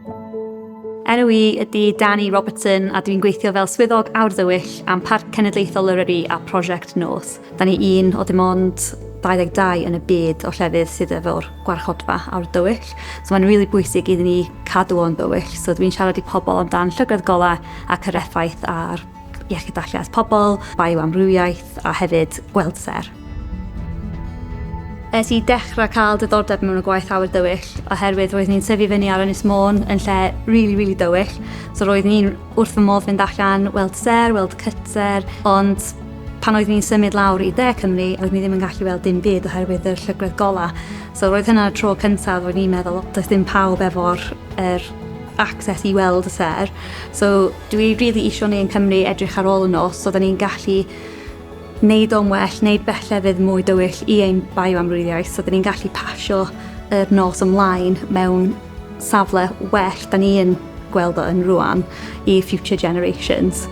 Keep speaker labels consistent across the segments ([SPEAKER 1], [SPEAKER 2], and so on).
[SPEAKER 1] Enw i ydy Danny Robertson a dwi'n gweithio fel swyddog Awr Ddywyll am Parc Cenedlaethol Eryri a Prosiect Nos. Da ni un o dim ond 22 yn y byd o llefydd sydd efo'r gwarchodfa Awr Dywyll. So mae'n rili really bwysig iddyn ni cadw o'n dywyll. So dwi'n siarad i pobl amdan llygredd golau ac yr effaith ar iechyd a lles pobl, bioamrywiaeth a hefyd gweld ser. Es i dechrau cael diddordeb mewn y gwaith awyr dywyll oherwydd roedd ni'n tyfu fyny ar Ynys Môn yn lle really, really dywyll. So roedd ni'n wrth fy modd fynd allan, weld ser, weld cytser, ond pan oedd ni'n symud lawr i dde Cymru, roedd ni ddim yn gallu weld dim byd oherwydd yr llygredd gola. So roedd hynna'r tro cyntaf roedd ni'n meddwl, does dim pawb efo'r er access i weld y ser. So dwi rili isio ni yn Cymru edrych ar ôl y nos so da ni'n gallu neud o'n well, neud bell llefydd mwy dywyll i ein bioamrywiaeth so da ni'n gallu pasio yr nos ymlaen mewn safle well da ni yn gweld o yn rwan i future generations.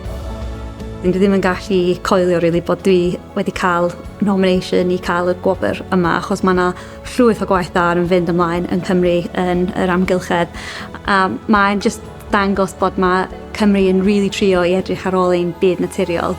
[SPEAKER 1] Dwi ddim yn gallu coelio really bod dwi wedi cael nomination i cael y gwobr yma achos mae yna llwyth o gwaith da yn fynd ymlaen yn Cymru yn yr amgylchedd a mae'n just dangos bod mae Cymru yn really trio i edrych ar ôl ein byd naturiol.